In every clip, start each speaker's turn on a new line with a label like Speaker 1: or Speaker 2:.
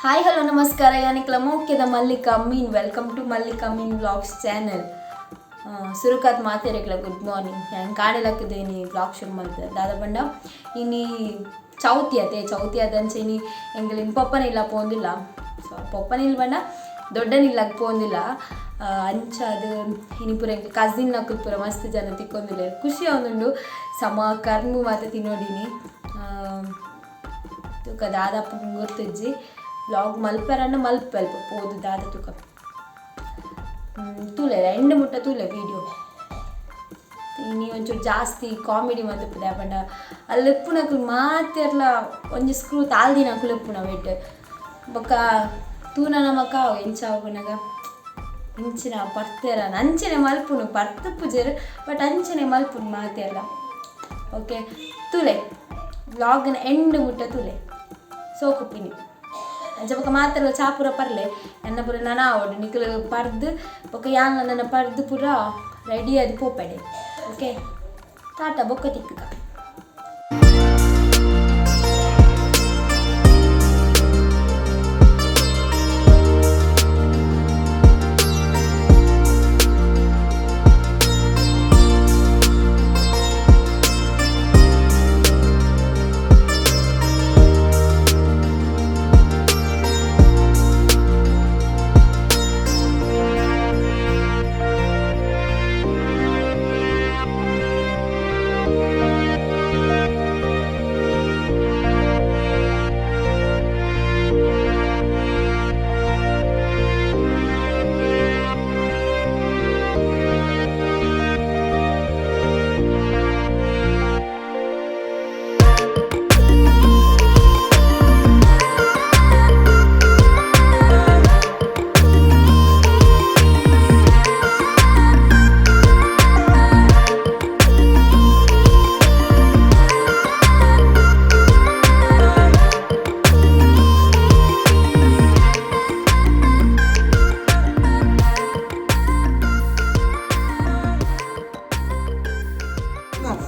Speaker 1: Hi, hello, ನಮಸ್ಕಾರ. ಯಾನಿಕ್ಲ ಮೋಕ್ಯದ Mallika Amin. Welcome to Mallika Amin vlogs channel. ಸುರುಕಾತ್ ಮಾತೆರೆಗ್ಲ good morning. ಯಾನ್ ಕಾಡೆಲಕ್ಕದೇನಿ vlog ಶುರು ಮಲ್ತ ದಾದ ಪಂಡ, ಇನಿ ಚೌತಿ ಅತೆ. ಚೌತಿ ಆದಂಚೆ ಇನಿ ಎಂಕುಲು ಪೊಪ್ಪನ ಇಲ್ಲ ಪೋಂದಿಲ್ಲ. ಸೊ ಪೊಪ್ಪನ ಇಲ್ಲ ಪಂಡ ದೊಡ್ಡನ ಇಲ್ಲಗ್ ಪೋಂದಿಲ್ಲ. ಅಂಚ ಅದು ಇನಿ ಪೂರ ಎಂಕ್ ಕಸಿನ್ ನಕುಲು ಪೂರ ಮಸ್ತ್ ಜನ ತಿಕ್ಕೊಂದಿಲ್ಲ, ಖುಷಿ ಆವೊಂದುಂಡು. ಸಮ ಕರ್ಮು ಮಾತ ತಿನ್ನೋಡಿನಿ. ತೂಕ ದಾದಪ್ಪ ಗೊತ್ತುಜ್ಜಿ. ವ್ಲಾಗ್ ಮಲ್ಪರನ್ನ ಮಲ್ಪ ಅಲ್ಪ ಪೋದು ದಾದ ತೂಕ. ತೂಲೆ, ಎಂಡ್ ಮುಟ್ಟ ತೂಲೆ ವೀಡಿಯೋ. ಇನಿ ಒಂಚೂರು ಜಾಸ್ತಿ ಕಾಮಿಡಿ ಮಂತುಪ್ಪುದೆ ಪಂಡ ಅಲ್ಲಿ ಇಪ್ಪುನಕುಲು ಮಾತೆರ್ಲ ಒಂಜಿ ಸ್ಕ್ರೂ ತಾಲ್ದಿನಕುಲು ಇಪ್ಪುನ ವೆಟ್. ಬೊಕ್ಕ ತೂನ ನಮಕ ಎಂಚ ಆಪುನಗ ಇಂಚಿನ ಪರ್ತೆರ ಅಂಚನೆ ಮಲ್ಪುನು ಪರ್ತ್ ಪೂಜೆರ್, ಬಟ್ ಅಂಚನೆ ಮಲ್ಪುನು ಮಾತೆರ್ಲ. ಓಕೆ, ತೂಲೆ, ವ್ಲಾಗ್ನ ಎಂಡ್ ಮುಟ್ಟ ತೂಲೆ, ಸೋಕುಪಿನಿ. ಅಂಚ ಬೊಕ ಮಾತೆರ್ಲ ಚಾಪುರ ಪರ್ಲೆ. ಎನ್ನ ಪೂರ ನನ ಆವೊಡು, ನಿಕುಲು ಪರ್ದ್ ಬೊಕ ಯಾನ್ ನನ ಪರ್ದ್ ಪೂರ ರೆಡಿ ಆದ್ ಪೋಪೆಡೆ. ಓಕೆ, ಟಾಟಾ, ಬೊಕ್ಕ ತಿಕ್ಕುಗ.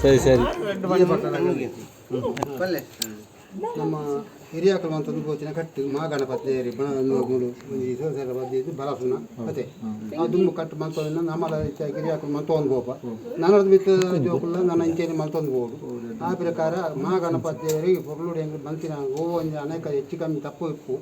Speaker 2: ಸರಿ ಸರಿ.
Speaker 3: ನಮ್ಮ ಹಿರಿಯಾಕಲು ಮಂತೊಂದು ಪೋತಿನ ಕಟ್ಟು ಮಹಾಗಣಪತಿ ಮೂಡು ಒಂಜಿ ಸೋಸೆರ ಬದ್ದು ಬಲಸುನ ಅತೆ. ಆ ದುಂಬು ಕಟ್ಟು ಮಲ್ತೊಂದಿನ ನಮ್ಮಲ ಇತ್ತೆ ಹಿರಿಯಾಕಲು ಮಲ್ತೊಂದು ಪೋಪ. ನನದ ಮಿತ್ತ ಜೋಕುಲ್ಲ ನನ್ನ ಇಂಚೆನೆ ಮಲ್ತೊಂದು ಪೋಡು. ಆ ಪ್ರಕಾರ ಮಹಾಗಣಪತಿ ಪೊರ್ಲುಡು ಎಂಕ್ ಮಲ್ತಿನ ಓ ಒಂಜಿ ಅನೇಕ ಹೆಚ್ಚು ಕಮ್ಮಿ ತಪ್ಪು ಇಪ್ಪು,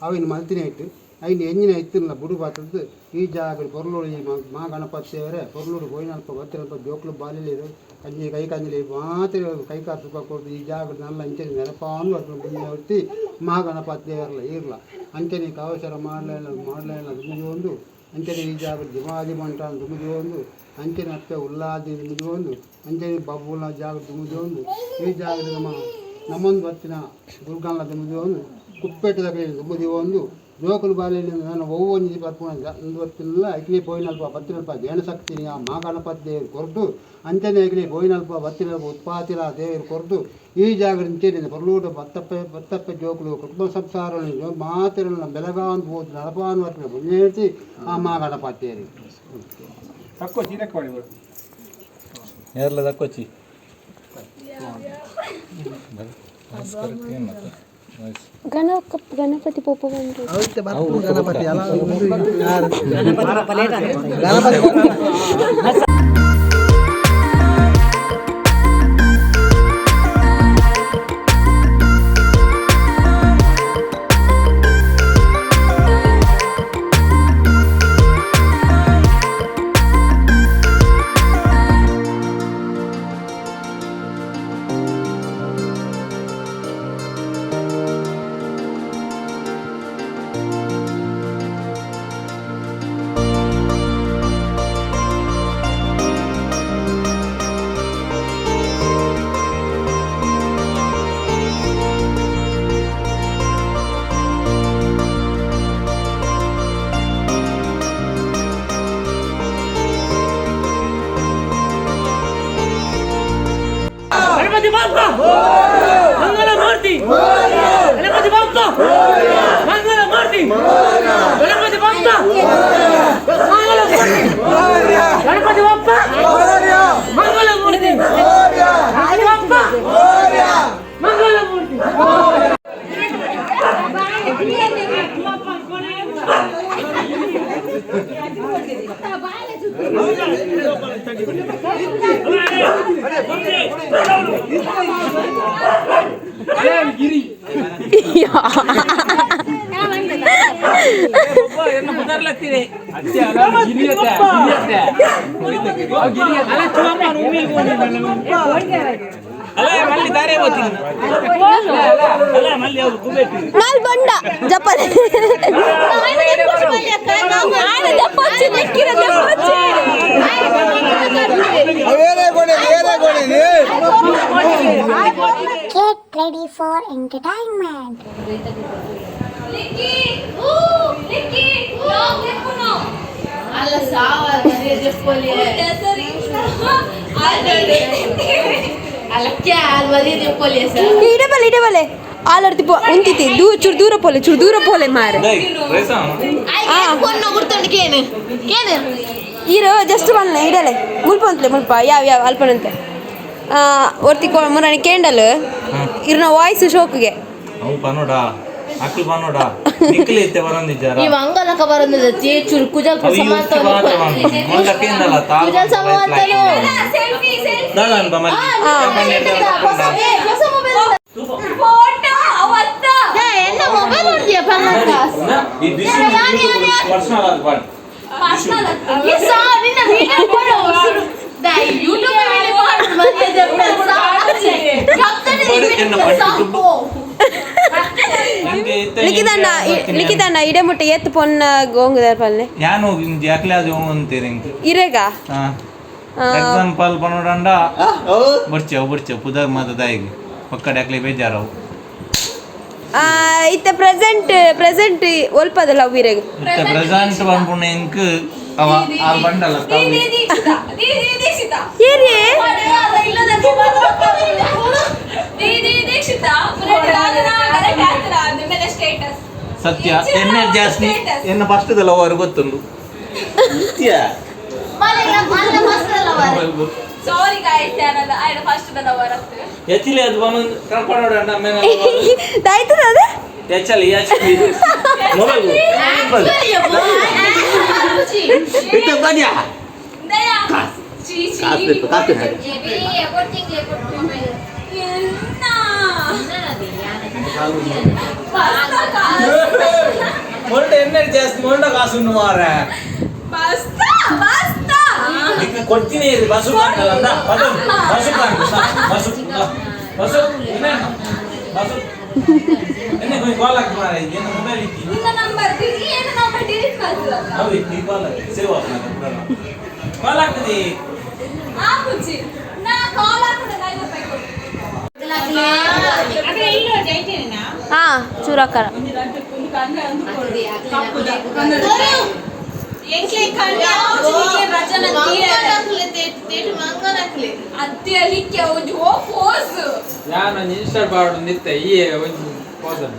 Speaker 3: ಅವಿನ ಮಲ್ತಿನ ಇಟ್ಟು ಐನ್ ಎಂಜಿನ ಇತ್ತಿನ ಬುಡು ಬಾತದ್ದು. ಈ ಜಾಗಡ್ ಪೊರ್ಲುಡು ಈ ಮಹಾಗಣಪತಿ ದೇವರೇ ಪೊರ್ಲುಡು ಪೋಯಿನಲ್ಪ ಬತ್ತಿನಲ್ಪ ಜೋಕುಲು ಬಾಲಿಲು ಕಂಜಿ ಕೈ ಕಂಜಿಲಿ ಮಾತ್ರ ಕೈ ಕಾಲು ಸುಖ ಕೊರ್ದು ಈ ಜಾಗಡ್ ನಲ್ಲ ಅಂಚನೆ ನೆನಪಾನು ಹೊತ್ತಿ ಮಹಾಗಣಪತಿ ದೇವರ್ಲ ಈರ್ಲ ಅಂಚನೆ ಕವಸರ ಮಾಡಲೇನ ಮಾಡಲೇನ ದುಮುಜಿ ಅಂಚನೆ ಈ ಜಾಗಡ್ ದಿಮಾದಿ ಮಂಟ ದುಮುಜಿ ಒಂದು ಅಂಚನೆ ಅಪ್ಪೆ ಉಲ್ಲಾದಿ ದುಮುಜಿ ಒಂದು ಅಂಚನೆ ಬಬ್ಬುಲ ಜಾಗ ದುಮುಜಿ ಒಂದು ಈ ಜಾಗದ ನಮ್ಮ ನಮ್ಮೊಂದು ಬತ್ತಿನ ದುರ್ಗಾಲ ದುಮುಜಿ ಒಂದು ಕುಪ್ಪೇಟದ ದುಮುಜಿ ಒಂದು ಜೋಕುಲು ಬಾಲೆಲಿ ನಾನು ಒವ್ವೊಂಜಿ ಬರ್ಪುನ ಉಂದು ಬತ್ತಿಲ್ಲ. ಐಕ್ಲೆ ಪೋಯಿನಲ್ಪ ಬತ್ತಿನಲ್ಪ ಜ್ಞಾನಶಕ್ತಿ ಆ ಮಹಾಗಣಪತಿ ದೇವರು ಕೊರ್ದು ಅಂಚನೆ ಐಕ್ಲೆ ಪೋಯಿನಲ್ಪ ಬತ್ತಿನಲ್ಪ ಉತ್ಪಾತಿಲ ದೇವರು ಕೊರ್ದು ಈ ಜಾಗಡ್ ಇಂಚೆನೆ ಪೊರ್ಲೂಡು ಬತ್ತಪ್ಪೆ ಬತ್ತಪ್ಪೆ ಜೋಕುಲು ಕುಟುಂಬ ಸಂಸಾರ ಮಾತೆರೆಲ್ಲ ಬೆಳಗಾನ್ ಪೋದು ನಡಪಾನ್ ಬರ್ಪಿನ ಪುಣ್ಯೇರ್ತಿ ಆ ಮಹಾಗಣಪತಿ ದೇವರು.
Speaker 4: ತಕ್ಕೋಚಿ ರೆಕಾರ್ಡ್.
Speaker 2: ಏರ್ಲ ತಕ್ಕೋಚಿ. ನಮಸ್ಕಾರ. ಏನು ಮತ್ತೆ?
Speaker 5: ಗಣಪತಿ ಪೋಪ ಬಂದ್ರು.
Speaker 3: ಗಣಪತಿ ಅಲ್ಲ. ಗಣಪತಿ.
Speaker 6: ಗಣಪತಿ ಬಾಪ್ಪ ಮಂಗಲ ಮೂರ್ತಿ, ಗಣಪತಿ ಬಾಪ್ಪ ಮಂಗಲ ಮೂರ್ತಿ, ಗಣಪತಿ ಬಾಪ್ಪ ಮಂಗಲ ಮೂರ್ತಿ, ಗಣಪತಿ ಬಾಪ್ಪ ಮಂಗಲ ಮೂರ್ತಿ, ಗಣಪತಿ ಬಾಪ್ಪ ಮಂಗಲ ಮೂರ್ತಿ.
Speaker 1: ನಾಲ್ ಬಂಡ ಜಪ್ಪಲೆ
Speaker 5: Get ready for entertainment.
Speaker 1: ಇಡೆ ಬಲೆ ಇಡೆ ಬಲೆ ಆಲರ್ತಿ ಪೋ ಉಂತಿತಿ ದೂ ಚೂರು ದೂರ ಪೋಲೆ ಚೂರು ದೂರ ಪೋಲೆ ಮಾರೆ. ಈರು ಜಸ್ಟ್ ಬನ್ನೆ ಇಡಲೆ ಮುಲ್ಪ ಅಂತಲೆ ಮುಲ್ಪ ಯಾವ ಯಾವ ಅಲ್ಪನಂತೆ ಒರ್ತಿ ಮುರಾಣಿ ಕೇಂಡಲ್ ಇರ್ನ ವಾಯ್ಸ್ ಶೋಕ್ಗೆ.
Speaker 2: ಅವು ಪನೋಡ ಅಕ್ಲು ಪನೋಡ ನಿಕ್ಲೆ ಇತ್ತೆ ಬರಂದಿದ್ದಾರ.
Speaker 7: ಈ ಮಂಗಲಕ ಬರಂದಿಲ್ಲ ಚೂರು ಕುಜಲ್
Speaker 2: ಅವು
Speaker 7: ಸಮಾಂತ
Speaker 2: ಮೊಲ್ಲ ಕೇಂದಲ್ಲ ತಾಲ್
Speaker 7: ಕುಜಲ್ ಸಮಾಂತನು.
Speaker 2: ದಾದನ್ ಬಮಲ್ಲಿ
Speaker 7: ಹೊಸ ಮೊಬೈಲ್ ಎನ್ನ ಮೊಬೈಲ್ ನೋಡ್ತೀಯ ಪರ್ನಾಟ
Speaker 2: ಈ ಬಿಸಿ ಪರ್ಸನಲ್ ಅದು ಪಾಡ್.
Speaker 7: ನಿನ್ನ ವಿಡಿಯೋ ಕೊಡು ಯೂಟ್ಯೂಬ್ ವಿಡಿಯೋ ಮಾಡು ಮತ್ತೆ
Speaker 1: ಲಿಖಿತಣ್ಣ ಲಿಖಿತಣ್ಣ ಇಡೆ ಮುಟ್ಟ ಎತ್ತು ಪೊನ್ನ ಗೋಂಗುದಾರ ಪಲ್ಲೆ.
Speaker 2: ಯಾನು ಅಕ್ಲೆ ಅದು ಅಂತೀರಿ
Speaker 1: ಇರೇಗ.
Speaker 2: ಎಕ್ಸಾಂಪಲ್ ಪನೋಡಂಡ ಬರ್ಚೆ ಬರ್ಚೆ ಪುದರ್ ಮಾತ ದಾಯಿಗೆ ಪಕ್ಕಡೆ ಅಕ್ಲೆ ಬೇಜಾರವು.
Speaker 1: ಇತ್ತೆ ಪ್ರೆಸೆಂಟ್ ಪ್ರೆಸೆಂಟ್ ಒಲ್ಪದ ಲವ್ ಇರೇಗ.
Speaker 2: ಇತ್ತೆ ಪ್ರೆಸೆಂಟ್ ಪನ್ಪುನ ಎಂಕ್ ಅವ ಆಲ್ ಬಂಡಲ್ಲ ತಾವು.
Speaker 1: ಏರಿ
Speaker 2: ಸತ್ಯ ಎಣ್ಣೆ ಜಾಸ್ತಿ ಎನ್ನ ಫಸ್ಟ್ ಲವರ್ ಗೊತ್ತುಂಡು.
Speaker 8: ಸಾರಿ ಗಾಯ್ಸ್, ಯಾನಲ್ಲ ಫಸ್ಟ್ ಲವರ್ ಅತ್ತು.
Speaker 2: ಎಚ್ಚಿಲಿ ಅದು ಬಂದು ಕಳ್ಕೊಂಡೋಡ ಮೇನ
Speaker 1: ಆಯ್ತದ ಅದು.
Speaker 2: ಎಚ್ಚಲಿ ಎಚ್ಚಲಿ ಮೊಬೈಲ್ ಇತ್ತೆ ಬನ್ಯಾ ಮೊಂಡ ಎಣ್ಣೆ ಜಾಸ್ತಿ ಮೊಂಡ ಕಾಸು ಮಾರ
Speaker 8: ಬಸ್ತಾ ಬಸ್ತಾ
Speaker 2: ನಿಕ್ಕೆ ಕೊಡ್ತೀನಿ ಬಸ್ಸು ಕಾಣಲ್ಲ ಬಸ್ಸು ಬಸ್ಸು ಕಾಣು ಬಸ್ಸು ಬಸ್ಸು ಏನ ಬಸ್ಸು ಎನ್ನೆ ಕೊಯ್ ಕಾಲ್ ಹಾಕಿ ಮಾರ ಏನು ಮೊಬೈಲ್ ಇತ್ತಿ
Speaker 8: ನಿನ್ನ ನಂಬರ್ ಏನು ನಂಬರ್ ಡಿಲೀಟ್ ಮಾಡ್ತದಲ್ಲ.
Speaker 2: ಅವು ಈ ಕಾಲ್ ಹಾಕಿ ಸೇವ್ ಆಗ್ತದೆ ಕಾಲ್ ಹಾಕ್ತದೆ.
Speaker 8: ಆಪುಜಿ ನಾ ಕಾಲ್ ಹಾಕುದ 5 ರೂಪಾಯಿ ಕೊಡು.
Speaker 1: ಹಾ ಚೂರಾಕರ
Speaker 4: ಯಾನು ಇನ್ಸ್ಟಾಲ್ ಮಾಡೋದು ನಿತ್ತೆ ಈ ಒಂಜಿ ಪೋಸನ್.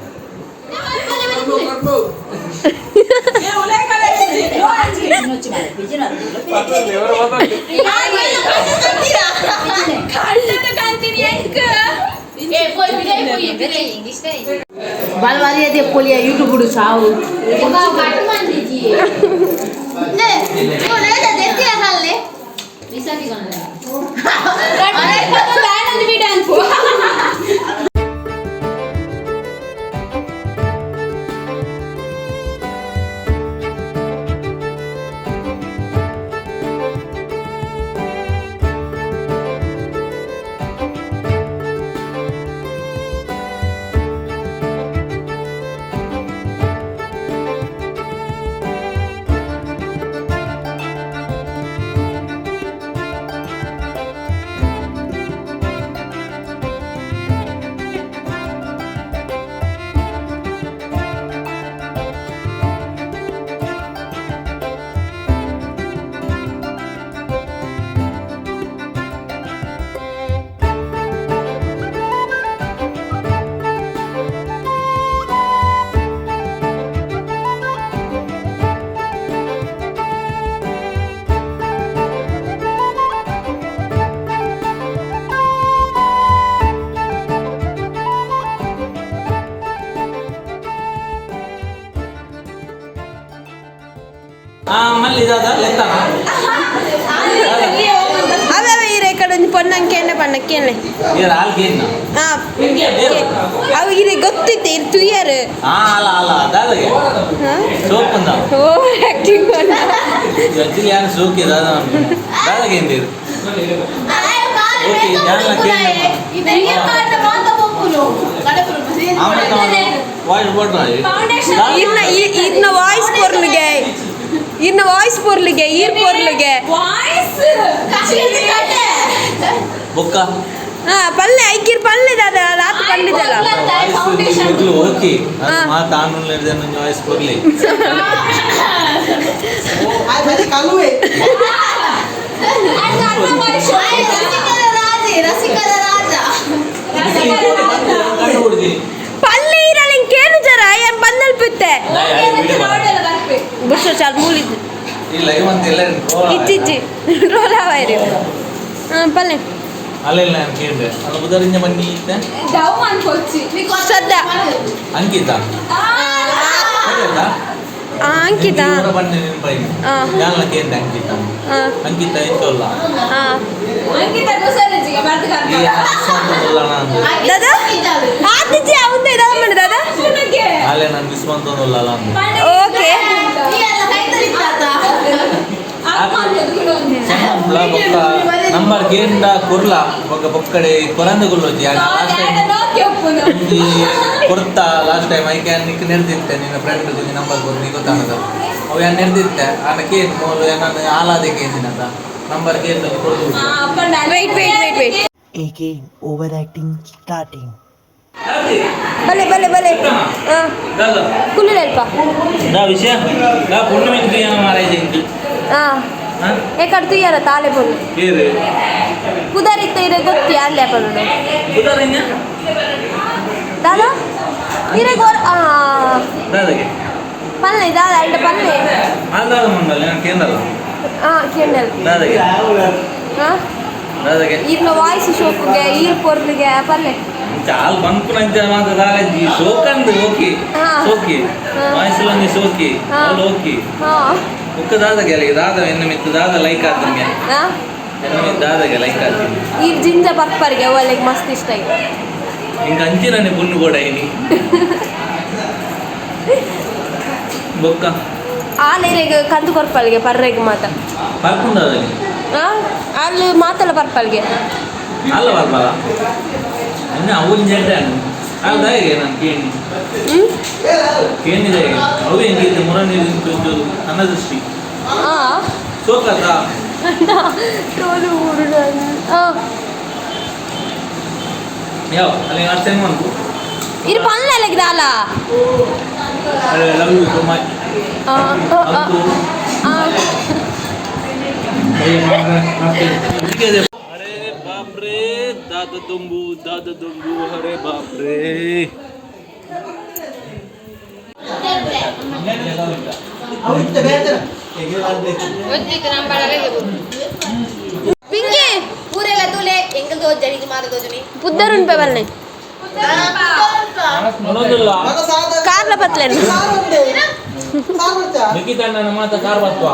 Speaker 7: ಬಾಲ್ವಾಲಿಯದೆ ಪೋಲಿಯ ಯೂಟ್ಯೂಬ್ ಸಾವು.
Speaker 2: ಮಲ್ಲಿ ದಾದ ಲೆತ್ತನ.
Speaker 1: ಒಂಜಿ ಪೊಣ್ಣಂಗೆ ಕೇಂಡ ಪಣ್ಣ ಕೇನ್ಲೆ.
Speaker 2: ಏರ್ ಆಲ್ ಕೇನ್ನ?
Speaker 1: ಆ ಅವು ಇರೆ ಗೊತ್ತಿತ್ತೆ ಇರ್ ತುಯ್ಯರ್.
Speaker 2: ಆ ಅಲ್ಲ ಅಲ್ಲ ದಾದಗೆ.
Speaker 1: ಹಾ
Speaker 2: ಸೋಪುಂದ.
Speaker 1: ಓ ಆಕ್ಟಿಂಗ್ ಪಣ್ಣ.
Speaker 2: ಆಕ್ಚುಲಿ ಯಾನ್ ಸೋಕೆ ದಾದ ದಾದಗೆ ಎಂದಿರು. ಓಕೆ ಯಾನ್ಲ ಕೇಂಡ. ವಾಯ್ಸ್ ಬೋಡ್ರ.
Speaker 1: ಇರ್ನ ಇರ್ನ ವಾಯ್ಸ್ ಪೊರ್ಲುಗೆ. ಇರ್ನ ವಾಯ್ಸ್ ಪೊರ್ಲುಗೆ ಈರ್ ಪೊರ್ಲುಗೆ.
Speaker 8: ವಾಯ್ಸ್
Speaker 2: ಬೊಕ್ಕ
Speaker 1: ಹಾ ಪಲ್ಲೆ ಐಕಿರ್ ಪಲ್ಲೆ ದಾದ ರಾತ್ ಪಲ್ಲಿದಲ್ಲ.
Speaker 2: ಓಕೆ ಮಾತು ಆನೂಲ್ ಹಿಡ್ದೆ ವಾಯ್ಸ್ ಕೊರ್ಲಿ.
Speaker 1: ಪಲ್ಲೆ ಇರಲ್ಲ ಕೇನು ಜರ ಏನ್ ಬಂದಲ್ಪಿತ್ತೆ ಬುರ್ಸ ಚಾಲ್ ಮೂಲಿದ್ದು
Speaker 2: ಇಲ್ಲ ಇವಂತಿಲ್ಲ.
Speaker 1: ಇಚ್ಚಿಚ್ಚಿ ರೋಲ್ ಆವಾಯ್ರಿ. ಹಾ ಪಲ್ಲೆ
Speaker 2: ಅಲ್ಲೆಲ್ಲ ನಾನು ಕೇಳಿದೆ ಅಲ್ಲ ಬುಧರಿಂದ ಬನ್ನಿ ಇತ್ತೆ.
Speaker 8: ಡವ್ ಅನ್ಕೊಚ್ಚಿ
Speaker 1: ಶ್ರದ್ಧಾ.
Speaker 2: ಅಂಕಿತಾ
Speaker 1: ಆ ಅಂಕಿತಾ.
Speaker 2: ಬನ್ನಿ ನೆನಪಾಯಿ.
Speaker 1: ಆ.
Speaker 2: ಯಾನ್ಲ ಕೇಂದ್ರ ಅಂಕಿತಾ.
Speaker 1: ಆ
Speaker 2: ಅಂಕಿತಾ ಇತ್ತಲ್ಲ.
Speaker 1: ಆ
Speaker 8: ಅಂಕಿತಾ ಗುಸರಿಜಿಗೆ ಬರ್ದು
Speaker 2: ಈ ವಿಶ್ವಂತೊಂದುಲ್ಲ ನಾನು.
Speaker 1: ದಾದಾ ಆತಿಜಿ ಅವಂದ ಇದಾವ ಮಾಡ ದಾದಾ.
Speaker 2: ಅಲ್ಲೇ ನಾನು ವಿಶ್ವಂತೊಂದುಲ್ಲ ಅಂದೆ.
Speaker 1: ಓಕೆ.
Speaker 2: ಚೆನ್ನಂಬ್ಲ ಬೊಕ್ಕ ನಂಬರ್ ಕೇಂದ್ರ ಕುರ್ಲ ಬೊಕ್ಕ ಬೊಕ್ಕಡೆ ಕೊರಂದ ಗುಲ್ಲೋಜಿ ಲಾಸ್ಟ್ ಟೈಮ್ ಒಂಜಿ ಕೊರ್ತ ಲಾಸ್ಟ್ ಟೈಮ್ ಐಕೆ ನಿಕ್ ನೆರೆದಿತ್ತೆ ನಿನ್ನ ಫ್ರೆಂಡ್ ಒಂಜಿ ನಂಬರ್ ಕೊರು ನೀ ಗೊತ್ತಾಗದ ಅವು ಯಾನ್ ನೆರೆದಿತ್ತೆ ಆನ ಕೇನ್ ಮೋಲು ನಾನು ಆಲಾದೆ ಕೇಂದಿನದ ನಂಬರ್ ಕೇಂದ್ರ ಕೊರ್ದು.
Speaker 1: Wait wait wait wait.
Speaker 6: Again, overacting starting.
Speaker 1: ಬಲೆ ಬಲೆ ಬಲೆ. ಹಾ ಕುಲ್ಲುಲೆಲ್ಪ.
Speaker 2: ದಾ ವಿಷಯ ದಾ ಪೊಣ್ಣು ಮಿಂತು ಏನ ಮಾರಾಯ ಇಂಕಿ.
Speaker 1: ಹಾ ಏಕಡ್ ತುಯ್ಯರ ತಾಳೆ ಪೊಣ್ಣು.
Speaker 2: ಏರು
Speaker 1: ಪುದರಿತ್ತ ಇರೆ ಗೊತ್ತಿ ಅಲ್ಲೇ ಪಣ್ಣು.
Speaker 2: ಬುಧರಿಂದ
Speaker 1: ದಾದಾ ಇರೆ ಗೋರ್ ಆ
Speaker 2: ದಾದಗೆ
Speaker 1: ಪಲ್ಲೆ ದಾದಾ ಅಲ್ಡ ಪಲ್ಲೆ.
Speaker 2: ಆಲ್ದಾದ ಮಂಗಲ್ ನಾನು ಕೇಂದ್ರಲ್ಲ.
Speaker 1: ಹಾ ಕೇಂಡಲ್.
Speaker 2: ದಾದಗೆ
Speaker 1: ಹಾ
Speaker 2: ದಾದಗೆ
Speaker 1: ಈರ್ನ ವಾಯ್ಸ್ ಶೋಕುಗೆ ಈರ್ ಪೊರ್ಲುಗೆ ಪಲ್ಲೆ.
Speaker 2: ಚಾಲ್ ಬಂಪುನಂಚ ಮಾತ್ರ ದಾಲಜಿ ಸೋಕಂದು ಓಕೆ.
Speaker 1: ಹಾ.
Speaker 2: ಸೋಕಿ
Speaker 1: ಹಾ.
Speaker 2: ವಾಯ್ಸ್ಲೊಂಜಿ ಸೋಕಿ.
Speaker 1: ಹಾ.
Speaker 2: ಅವ್ಲು ಓಕೆ.
Speaker 1: ಹಾ
Speaker 2: ಬೊಕ್ಕ ದಾದಗೆ ಅಲ್ಲಿಗೆ ದಾದ ಎನ್ನ ಮಿತ್ತು ದಾದ ಲೈಕ್ ಆತಂಗೆ.
Speaker 1: ಹಾ
Speaker 2: ಎನ್ನ ಮಿತ್ತು ದಾದಗೆ ಲೈಕ್ ಆತೀನಿ.
Speaker 1: ಈರ್ ಜಿಂಜ ಬರ್ಪರಿಗೆ ಅವಳಿಗೆ ಮಸ್ತ್ ಇಷ್ಟ ಆಗಿ.
Speaker 2: ಇಂಕ ಅಂಚಿನನೆ ಪುಣ್ಣು ಕೂಡ ಇನಿ ಬೊಕ್ಕ
Speaker 1: ಆಲೇರೆಗ್ ಕಂದು ಕೊರ್ಪಲ್ಗೆ ಪರ್ರೆಗ್ ಮಾತ.
Speaker 2: ಪರ್ಪುಂಡದಲ್ಲಿ
Speaker 1: ಹಾ ಅಲ್ಲಿ ಮಾತಲ್ಲ ಪರ್ಪಲ್ಗೆ.
Speaker 2: ಅಲ್ಲ ಬರ್ಬಲ್ಲ ಇನ್ನು ಅವು ಜಡ್ಡೆ ಅಲ್ಲ ದಾಯಿಗೆ ನಾನು ಕೇಳಿ
Speaker 1: ಹ್ಮ್
Speaker 2: ಕೇಳಿದೆ ಅವು ಹೆಂಗಿತ್ತು ಮುರ ನೀರು ನನ್ನ ದೃಷ್ಟಿ
Speaker 1: ಆ
Speaker 2: ಸೋಕತ್ತ.
Speaker 1: ಟ್ರೋಲು ಊರು ಆ
Speaker 2: ಯಾವ ಅಲ್ಲಿ ಅಷ್ಟು ಬಂತು.
Speaker 1: ಇರು ಪಲ್ಲೆ ಅಲ್ಲಿಗೆ ದಾಲ.
Speaker 2: I love you so much.
Speaker 1: ಆ ಆ ಆ ಆ
Speaker 2: ಅರೆ ಬಾಪ್ರೆ ದಾದ ದೊಂಬು ದಾದ ದೊಂಬು ಅರೆ ಬಾಪ್ರೆ.
Speaker 1: ಪಿಂಕಿ
Speaker 7: ಊರೆಲ್ಲ ತೂಲೆ ಎಂಗಲ್ ದೋಜನಿ ಮಾದ ದೋಜನಿ.
Speaker 1: ಪುದ್ದರುಂಪೆ ಬಲ್ಲೆ
Speaker 2: ಮೊದಲಿಲ್ಲ
Speaker 1: ಕಾರ್ಲ ಪತ್ಲೆ.
Speaker 2: ಲಿಖಿತ ಮಾತ ಕಾರ್ ಬತ್ವಾ.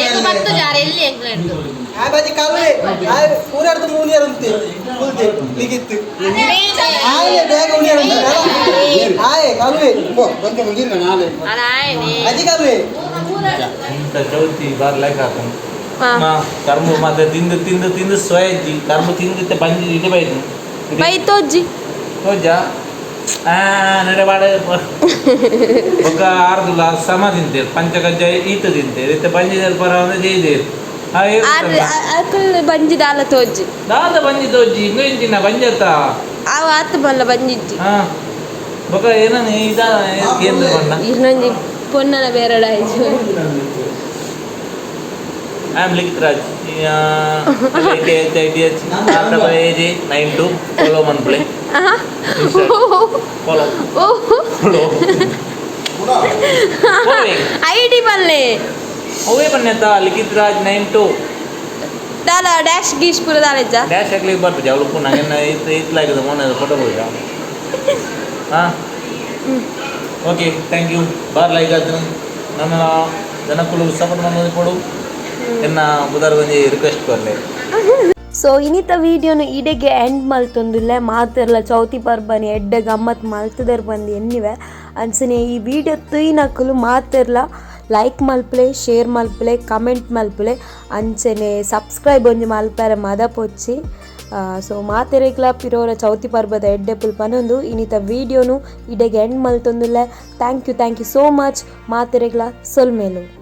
Speaker 7: ಎಂಗ್ ಜಾರೆ ಎಲ್ಲಿ ಎಂಗ್ಲೆಂಡ್.
Speaker 2: ಇಂಥ ಚೌತಿ ಬಾರ್ ಲೈಕ್ ಆತನು.
Speaker 1: ಹಾ
Speaker 2: ಕರ್ಮು ಮತ್ತೆ ತಿಂದು ತಿಂದು ತಿಂದು ಸ್ವಯಜ್ಜಿ ಕರ್ಮು ತಿಂದಿತ್ತೆ ಬಂಜಿ ಇಡಿ ಬೈದು
Speaker 1: ಬೈ ತೋಜ್ಜಿ.
Speaker 2: ತೋಜ ಆ ನಡೆ ಬಾಡ ಬೊಕ್ಕ ಆರ್ದುಲ ಸಮ ತಿಂತೇರು ಪಂಚಕಜ್ಜಾಯ ಈತ ತಿಂತೇರು ಇತ್ತೆ ಬಂಜಿ ಪರ ಅಂದ್ರೆ ಜೈದೇರು.
Speaker 1: ಆರ್ ಅಕುಲ್ ಬಂಜಿ ದಾಲ ತೋಜ್ಜಿ.
Speaker 2: ದಾದ ಬಂಜಿ ತೋಜಿ ಇಂದು ಇಂಚಿನ ಬಂಜತ್ತ.
Speaker 1: ಅವ ಆತು ಬಲ್ಲ ಬಂಜಿಜ್ಜಿ.
Speaker 2: ಹಾ ಬೊಕ್ಕ ಏನನ ಇದ ಕೇಂದ್ರ ಬಣ್ಣ.
Speaker 1: ಇರ್ನೊಂಜಿ ಪೊನ್ನನ ಬೇರಡ ಆಯ್ತು.
Speaker 2: I am Likhit Raj. K H I T H R double A J 92. Follow man play. Follow.
Speaker 1: Oh
Speaker 2: Follow. Following.
Speaker 1: ID ಬಲ್ಲೆ.
Speaker 2: ಅವೇ ಬನ್ನೆತ್ತ ಲಿಖಿತ್ ರಾಜ್ 92.
Speaker 1: ದಾಲ ಡ್ಯಾಶ್ ಗೀಶ್ ಪೂರ ದಾಲೆಜ್ಜ.
Speaker 2: ಡ್ಯಾಶ್ ಹಾಕ್ಲಿಕ್ಕೆ ಬರ್ಪುಜಿ ಅವಳು ಪುನಃ ಎನ್ನ ಇತ್ತು ಇತ್ಲಾಗಿದೆ ಮೊನ್ನೆ ಫೋಟೋ ಹೋಯ್ತಾ. ಹಾಂ okay thank you bar like ಆಯ್ತು ನನ್ನ ಜನಕ್ಕಳು ಸಪೋರ್ಟ್ ಮಾಡೋದು ಕೊಡು. ಎನ್ನ ಬುಧಾರ ಒಂಜಿ ರಿಕ್ವೆಸ್ಟ್ ಕೊರ್ಲೆ.
Speaker 1: ಸೊ ಇನಿತ ವೀಡಿಯೋನು ಇಡೆಗೆ ಎಂಡ್ ಮಲ್ತೊಂದುಲ್ಲೆ. ಮಾತೆರ್ಲ ಚೌತಿ ಪರ್ಬನಿ ಎಡ್ಡೆ ಗಮ್ಮತ್ ಮಲ್ತುದರ್ ಬಂದು ಎನ್ನಿವೆ. ಅಂಚನೆ ಈ ವಿಡಿಯೋ ತೂಯಿನಕುಲು ಮಾತೆರ್ಲ ಲೈಕ್ ಮಲ್ಪುಲೆ, ಶೇರ್ ಮಲ್ಪುಲೆ, ಕಮೆಂಟ್ ಮಲ್ಪುಲೆ, ಅಂಚನೆ ಸಬ್ಸ್ಕ್ರೈಬ್ ಒಂಜಿ ಮಲ್ಪರೆ ಮದಪೊಚ್ಚಿ. ಸೊ ಮಾತೆರೆಗ್ಲ ಪಿರೋರ ಚೌತಿ ಪರ್ಬದ ಎಡ್ಡೆಪುಲ್ ಪನೊಂದು ಇನಿತ ವೀಡಿಯೋನು ಇಡೆಗೆ ಎಂಡ್ ಮಲ್ತೊಂದುಲ್ಲೆ. Thank you, thank you so much. ಮಾತೆರೆಗ್ಲ ಸೊಲ್ಮೆಲು.